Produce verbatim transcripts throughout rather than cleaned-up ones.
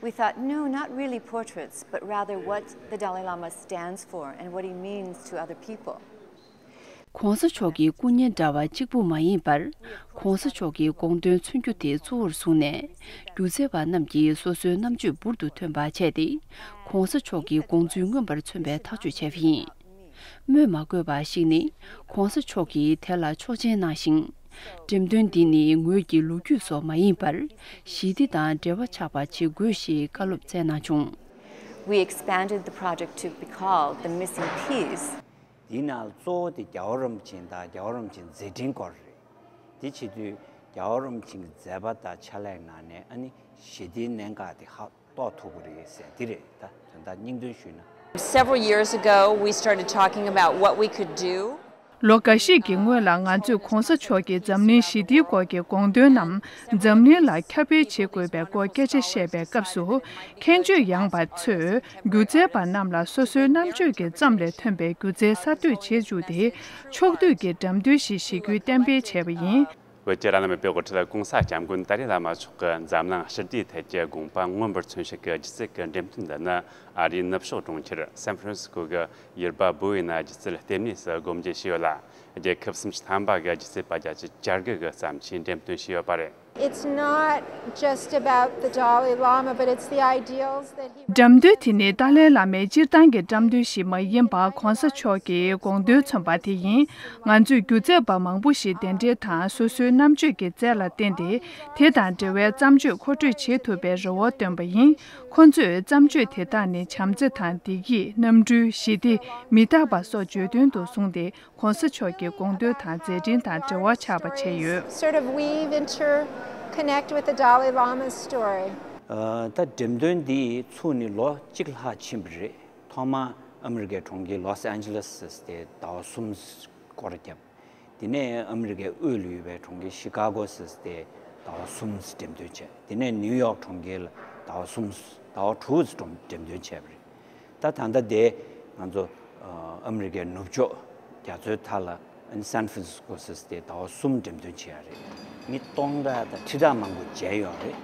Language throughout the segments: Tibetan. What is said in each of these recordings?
We thought, no, not really portraits, but rather what the Dalai Lama stands for and what he means to other people. ༧གོང་ས་མཆོག་གི་སྐུ་བརྙན་འདྲ་བ་གཅིག་པུ་མ་ཡིན་པར། ༧གོང་ས་མཆོག་གི་དགོངས་དོན་མཚོན་རྒྱུ་དེ་གཙོ་བོར་བཟུང་ནས། སྒྱུ་རྩལ་པ་རྣམས་ཀྱིས་སོ་སོའི་རྣམ་དཔྱོད་འབུར་དུ་ཐོན་པ་བྱས་ཏེ། ༧གོང་ས་མཆོག་གི་དགོངས་ཚུལ་མངོན་པར་མཚོན་པའི་ཐག་གཅོད་བྱས་པ་ཡིན། སྨོས་མ་དགོས་པ་ཞིག་ནི། ༧གོང་ས་མཆོག་གིས་དེ་ལ་ཆོག་མཆན་གནང་ཞིང་། འགྲེམས་སྟོན་འདི་ནི་ངོས་ཀྱི་ལོ་རྒྱུས་སོགས་མ་ཡིན་པར། ཞི་བདེ་དང་འབྲེལ་བ་ཆགས་པ་བྱེད་དགོས་ཞེས་བཀའ་སློབ་སྩལ་གནང་བྱུང་། We expanded the project to be called the Missing Piece. དེའི་ནང་ལ་གཙོ་བོ་དེ་རྒྱལ་བ་རིན་པོ་ཆེ་དང་རྒྱལ་བ་རིན་པོ་ཆེའི་མཛད་འཕྲིན་སྐོར་རེད། དེ་བྱེད་དུས་རྒྱལ་བ་རིན་པོ་ཆེའི་མཛད་པ་དང་ཕྱག་ལས་ནང་ནས་ཨ་ནི་ཞི་བདེའི་གནད་འགག་དེ་ཧ་གཏོགས་ཐུབ་ཀྱི་རེད་ཟེར་འདི་རེད། ད་དོན་དག་སྙིང་དོན་ཞུས་ན། Several years ago, we started talking about what we could do. ལོ་འགའ་ཤས་ཀྱི་སྔོན་ལ་ང་ཚོས་༧གོང་ས་མཆོག་གིས་འཛམ་གླིང་ཞི་བདེའི་སྐོར་གྱི་དགོངས་དོན་རྣམས་འཛམ་གླིང་ལ་ཁྱབ་སྤེལ་བྱེད་དགོས་པའི་སྐོར་སྐད་ཆ་བཤད་པའི་སྐབས་སུ། མཁྱེན་དཔྱོད་ཡངས་པ་ཚོས་སྒྱུ་རྩལ་པ་རྣམས་ལ་སོ་སོའི་རྣམ་དཔྱོད་ཀྱི་རྩམ་ལས་ཐོན་པའི་སྒྱུ་རྩལ་གསར་གཏོད་བྱེད་བཅུག་སྟེ། ཕྱོགས་བསྡུས་ཀྱི་འགྲེམས་སྟོན་ཞིག་བཞེངས་རྒྱུའི་གཏན་འབེབས་བྱས་པ་ཡིན། བོད་ཀྱི་རབ་གནས་མེས་པོའི་དབུ་ཁྲིད་༧གོང་ས་༧སྐྱབས་མགོན་ཏཱ་ལའི་བླ་མ་མཆོག་གི་འཛམ་གླིང་ཞི་བདེའི་ཐད་ཀྱི་དགོངས་པ་མངོན་པར་མཚོན་ཞིང་གི་སྒྱུ་རྩལ་གྱི་འགྲེམས་སྟོན་འདི་ནི་ཨ་རིའི་ནུབ་ཕྱོགས་གྲོང་ཁྱེར་སན་ཧྥ་རན་སི་སྐོ་གི་ཡུར་བ་བུའུ་ཨེན་སྒྱུ་རྩལ་ལྟེ་གནས་སུ་སྒོ་འབྱེད་བྱས་ཡོད་ལ། རྒྱལ་ཁབ་སུམ་ཅུ་ཐམ་པ་གི་སྒྱུ་རྩལ་པ་བརྒྱ་ཆ་གྱ་དགུ་གིས་བརྩམས་ཆོས་འགྲེམས་སྟོན་བྱས་ཡོད་པ་རེད། It's not just about the Dalai Lama, but it's the ideals that he འགྲེམས་སྟོན་དེ་ནི་ཏཱ་ལའི་བླ་མའི་སྤྱིར་བཏང་གི་བཀྲམ་སྟོན་ཞིག་མ་ཡིན་པར་༧གོང་ས་མཆོག་གི་དགོངས་དོན་མཚོན་པ་དེ་ཡིན། ང་ཚོས་སྒྱུ་རྩལ་པ་མང་པོ་ཞིག་གདན་འདྲེན་དང་སོ་སོའི་རྣམ་དཔྱོད་ཀྱི་རྩལ་ལ་བརྟེན་ཏེ། དེ་དང་འབྲེལ་བའི་བརྩམས་ཆོས་མཁོ་སྤྲོད་བྱེད་ཐུབ་པའི་རེ་བ་བཏོན་པ་ཡིན། ཁོ་ཚོས་བརྩམས་ཆོས་དེ་དག་ནི་བྱམས་བརྩེ་དང་བདེ་སྐྱིད། གནམ་གྲུ། ཞི་བདེ། མི་རྟག་པ་སོགས་བརྗོད་དོན་དུ་བཟུང་སྟེ། ༧གོང་ས་མཆོག་གི་དགོངས་དོན་དང་མཛད་འཕྲིན་དང་འབྲེལ་བ་ཆགས་པ་བྱས་ཡོད། Sort of weave, interconnect with the Dalai Lama's story. ཨ། ད་འགྲེམས་སྟོན་འདི་ཚུགས་ནས་ལོ་གཅིག་ལྷག་ཕྱིན་པ་རེད། ཐོག་མར་ཨ་མི་རི་ཀའི་གྲོང་ཁྱེར་ལོས་ཨན་ཇི་ལེས་ཟེར་དེ་ཟླ་བ་གསུམ་སྐོར་བརྒྱབ། དེ་ནས་ཨ་མི་རི་ཀའི་དབུས་ལ་ཡོད་པའི་གྲོང་ཁྱེར་ཤི་ཀ་གོ་ཟེར་དེ་ཟླ་བ་གསུམ་འགྲེམས་སྟོན་བྱས། དེ་ནས་ནིའུ་ཡོག་གྲོང་ཁྱེར་ལ་ཟླ་བ་གསུམ། ཟླ་བ་དྲུག་འགྲེམས་སྟོན་བྱས་པ་རེད། ད་ད་ལྟ་དེ་ང་ཚོ་ཨ་མི་རི་ཀའི་ནུབ་ཕྱོགས་རྒྱ་མཚོའི་མཐའ་ལ་ཨ་ནི་སན་ཧྥ་རན་སི་སྐོ་ཟེར་དེ་ཟླ་བ་གསུམ་འགྲེམས་སྟོན་བྱས་ཡ་རེད། མི་སྟོང་ཕྲག་དང་ཁྲི་ཕྲག་མང་པོ་མཇལ་ཡོད་རེད།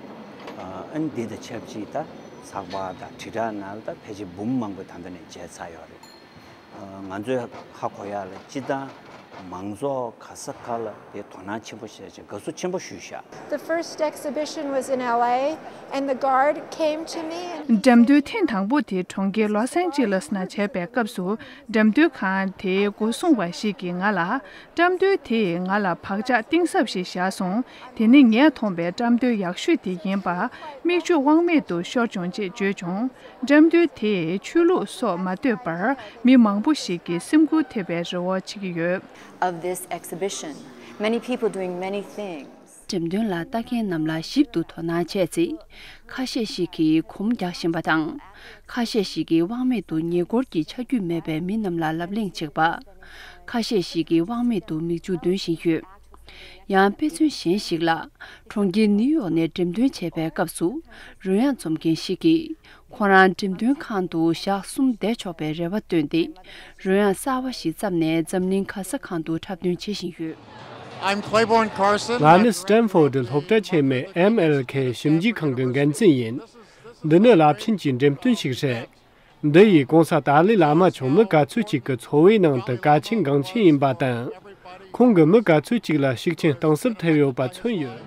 ཨ་ནི་འདི་དང་ཆབས་ཅིག་ད་ཚགས་པར་དང་དྲིལ་བསྒྲགས་ནང་ལ་ད་ཕལ་ཆེར་འབུམ་མང་པོ་ད་ལྟ་ནས་མཇལ་ཚར་ཡོད་རེད། ང་ཚོས་ཧ་གོ་ཡག་ལ་སྤྱིར་བཏང་མང་ཚོགས་ག་ས་ག་ལ་དེ་དོ་སྣང་ཆེན་པོ་བྱས་བྱས་དགའ་བསུ་ཆེན་པོ་ཞུས་ཤག The first exhibition was in L A, and the guard came to me and འགྲེམས་སྟོན་ཐེངས་དང་པོ་དེ་གྲོང་ཁྱེར་ལོས་ཨན་ཇི་ལེས་ནང་བྱས་པའི་སྐབས་སུ། འགྲེམས་སྟོན་ཁང་དེའི་སྒོ་སྲུང་བ་ཞིག་གིས་ང་ལ། བཀྲམ་སྟོན་དེས་ང་ལ་བག་ཆགས་གཏིང་ཟབ་ཞིག་བཞག་སོང་། དེ་ནི་ངས་མཐོང་པའི་བཀྲམ་སྟོན་ཡག་ཤོས་དེ་ཡིན་པ། མིག་ཆུ་དབང་མེད་དུ་ཤོར་བྱུང་ཅེས་བརྗོད་བྱུང་། བཀྲམ་སྟོན་དེས་ཆོས་ལུགས་སོགས་མ་ལྟོས་པར་མི་མང་པོ་ཞིག་གི་སེམས་འགུལ་ཐེབས་པའི་རེ་བ་བྱེད་ཀྱི་ཡོད། Of this exhibition, many people doing many things. འགྲེམས་སྟོན་ལ་ལྟ་མཁན་རྣམས་ལ་ཞིབ་ཏུ་དོ་སྣང་བྱས་ཚེ། ཁ་ཤས་ཤིག་གིས་གོམ་རྒྱག་བཞིན་པ་དང་། ཁ་ཤས་ཤིག་གིས་དབང་མེད་དུ་ཉེ་འཁོར་གྱི་ཆ་རྒྱུས་མེད་པའི་མི་རྣམས་ལ་ལབ་གླེང་བྱེད་པ། ཁ་ཤས་ཤིག་གིས་དབང་མེད་དུ་མིག་ཆུ་འདོན་བཞིན་ཡོད། ཡང་དཔེ་མཚོན་གཞན་ཞིག་ལ། གྲོང་ཁྱེར་ནིའུ་ཡོག་ནས་འགྲེམས་སྟོན་བྱས་པའི་སྐབས་སུ། རོལ་དབྱངས་འཛོམས་མཁན་ཞིག་གིས། ཁོ་རང་འགྲེམས་སྟོན་ཁང་དུ་ཞག་གསུམ་བསྡད་ཆོག་པའི་རེ་བ་བཏོན་ཏེ། རོལ་དབྱངས་གསར་བ་ཞིག་བརྩམས་ནས་འཛམ་གླིང་ག་ས་གང་དུ་འཁྲབ་སྟོན་བྱེད་བཞིན་ཡོད། I'm Claiborne Carson. ང་ནི་སི་ཏན་ཧྥོར་སློབ་གྲྭ་ཆེན་མོའི་ཨེམ་ཨེལ་ཁེ་ཞིབ་འཇུག་ཁང་གི་འགན་འཛིན་ཡིན། འདི་ནི་རླབས་ཆེན་གྱི་འགྲེམས་སྟོན་ཞིག་རེད། འདི་ཡིས་༧གོང་ས་ཏཱ་ལའི་བླ་མ་མཆོག་མི་ག་ཚོད་ཅིག་གི་འཚོ་བའི་ནང་དུ་གལ་ཆེན་འགངས་ཆེན་ཡིན་པ་དང་། ཁོང་གིས་མི་ག་ཚོད་ཅིག་ལ་ཤུགས་རྐྱེན་གཏིང་ཟབ་ཐེབས་ཡོད་པ་མཚོན་ཡོད།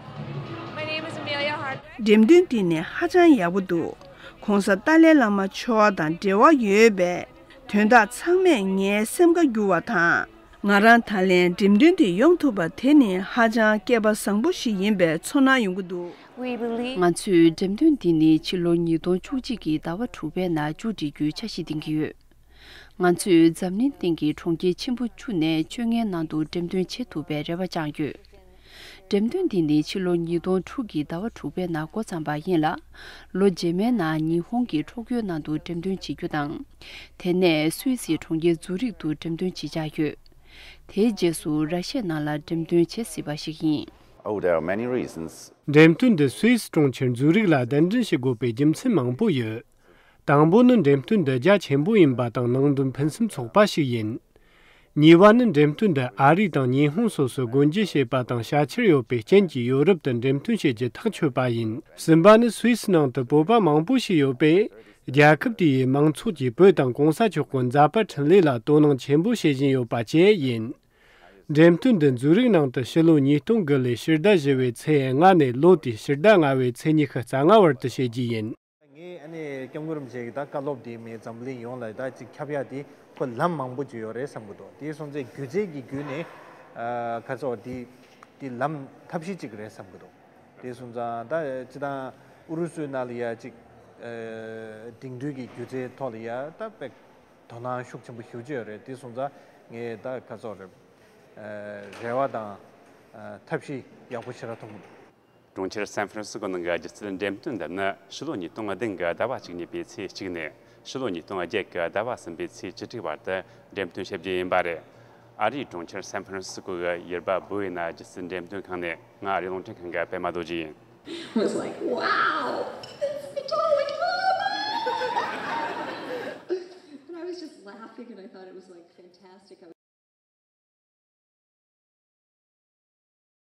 འགྲེམས་སྟོན་འདི་ནི་ཧ་ཅང་ཡག་པོ་འདུག ༸གོང་ས་ཏཱ་ལའི་བླ་མ་མཆོག་དང་འབྲེལ་བ་ཡོད་པའི་དོན་དག་ཚང་མས་ངའི་སེམས་ཁ་བསྒྱུར་བ་དང་། ང་རང་ད་ལན་འགྲེམས་སྟོན་དེ་ཡོང་ཐུབ་པ་དེ་ནི་ཧ་ཅང་སྐལ་པ་བཟང་པོ་ཞིག་ཡིན་པའི་ཚོར་སྣང་ཡོང་གི་འདུག We believe ང་ཚོས་འགྲེམས་སྟོན་འདི་ནི་ཕྱི་ལོ་ཉིས་སྟོང་བཅུ་གཅིག་གི་ཟླ་བ་དྲུག་པའི་ནང་མཇུག་སྒྲིལ་རྒྱུའི་འཆར་གཞི་འདིང་གི་ཡོད། ང་ཚོས་འཛམ་གླིང་སྟེང་གི་གྲོང་ཁྱེར་ཆེན་པོ་བཅུ་ནས་བཅོ་ལྔའི་ནང་དུ་འགྲེམས་སྟོན་བྱེད་ཐུབ་པའི་རེ་བ་བཅངས་ཡོད། འགྲེམས་སྟོན་འདི་ནི་ཕྱི་ལོ་ཉིས་སྟོང་དྲུག་གི་ཟླ་བ་དྲུག་པའི་ནང་འགོ་བརྩམས་པ་ཡིན་ལ། ལོ་རྗེས་མའི་ནང་ཉི་ཧོང་གི་ཊོ་ཀྱོའི་ནང་དུ་འགྲེམས་སྟོན་བྱེད་རྒྱུ་དང་། དེ་ནས་སུད་སིའི་གྲོང་ཁྱེར་ཛུ་རིག་ཏུ་འགྲེམས་སྟོན་བྱེད་འཆར་ཡོད། དེའི་རྗེས་སུ་ར་ཤི་ཡའི་ནང་ལ་འགྲེམས་སྟོན་བྱེད་སྲིད་པ་ཞིག་ཡིན། Oh, there are many reasons. འགྲེམས་སྟོན་འདི་སུད་སི་གྲོང་ཁྱེར་ཛུ་རིག་ལ་གདན་འདྲེན་བྱེད་དགོས་པའི་རྒྱུ་མཚན་མང་པོ་ཡོད། དང་པོ་ནི་འགྲེམས་སྟོན་འདི་རྒྱ་ཆེན་པོ་ཡིན་པ་དང་ནང་དོན་ཕུན་སུམ་ཚོགས་པ་ཞིག་ཡིན། གཉིས་པ་ནི། འགྲེམས་སྟོན་འདི་ཨ་རི་དང་ཉི་ཧོང་སོགས་སུ་སྒོ་འབྱེད་བྱས་པ་དང་བྱ་འཆར་ཡོད་པའི་རྐྱེན་གྱིས་ཡོ་རོབ་ཏུ་འགྲེམས་སྟོན་བྱེད་རྒྱུ་ཐག་ཆོད་པ་ཡིན། གསུམ་པ་ནི། སུད་སི་ནང་དུ་བོད་པ་མང་པོ་ཞིག་ཡོད་པས། རྒྱལ་ཁབ་དེའི་མང་ཚོགས་ཀྱིས་བོད་དང་གོང་ས་མཆོག་གི་མཛད་པ་འཕྲིན་ལས་ལ་དོ་སྣང་ཆེན་པོ་བྱེད་བཞིན་ཡོད་པ་བཅས་ཡིན། འགྲེམས་སྟོན་འདི་ཛུ་རིག་ནང་དུ་ཕྱི་ལོ་ཉིས་སྟོང་དགུ་ལོའི་ཕྱི་ཟླ་བཞི་བའི་ཚེས་ལྔ་ནས་ལོ་དེའི་ཕྱི་ཟླ་ལྔ་བའི་ཚེས་ཉི་ཤུ་རྩ་ལྔ་བར་དུ་བྱེད་རྒྱུ་ཡིན། ངས་ཨ་ནི་སྐྱབས་མགོན་རིན་པོ་ཆེ་གི་ད་བཀའ་སློབ་དེ་མི་འཛམ་གླིང་ཡོངས་ལ་ད་ཅིག་ཁྱབ་ཡ་དེ་ཁོ་ལམ་མང་པོ་ཅིག་ཡོད་རེད་བསམ་གི་འདུག་དེ་སོང་ཙང་སྒྱུ་རྩལ་གྱི་བརྒྱུད་ནས་ཨ་ག་ཚོད་དེ་དེ་ལམ་ཐབས་ཤེས་ཅིག་རེད་བསམ་གི་འདུག་དེ་སོང་ཙང་ད་སྤྱི་བཏང་ཨུ་རུ་སུའི་ནང་ལ་ཡ་ཅིག་ཨ་དེང་དུས་ཀྱི་སྒྱུ་རྩལ་ཐོག་ལ་ཡ་ད་དཔེ་དོ་སྣང་ཤུགས་ཆེན་པོ་ཞེ་པོ་ཅིག་ཡོད་རེད། དེ་སོང་ཙང་ངས་ད་ག་ཚོད་རེད། ཨ་རེ་བ་དང་ཨ་ཐབས་ཤེས་ཡག་པོ་ཞེ་དྲག་མཐོང་གི་འདུག་གྲོང་ཁྱེར་སན་ཧྥ་རན་སི་སྐོ་ནང་གི་སྒྱུ་རྩལ་འགྲེམས་སྟོན་འདི་ནི་ཕྱི་ལོ་ཉིས་སྟོང་བདུན་གྱི་ཟླ་བ་བཅུ་གཉིས་པའི་ཚེས་གཅིག་ནས་ཕྱི་ལོ་ཉིས་སྟོང་བརྒྱད་ཀྱི་ཟླ་བ་གསུམ་པའི་ཚེས་བཅུ་དྲུག་བར་དུ་འགྲེམས་སྟོན་བྱེད་རྒྱུ་ཡིན་པ་རེད། ཨ་རིའི་གྲོང་ཁྱེར་སན་ཧྥ་རན་སི་སྐོ་གི་ཡུལ་པ་བོ་ཨེ་ན་སྒྱུ་རྩལ་འགྲེམས་སྟོན་ཁང་ནས་ང་ཨ་རིའི་རླུང་འཕྲིན་ཁང་གི་པད་མ་རྡོ་རྗེ་ཡིན། Was like, wow, it's the totally But I was just laughing and I thought it was like fantastic.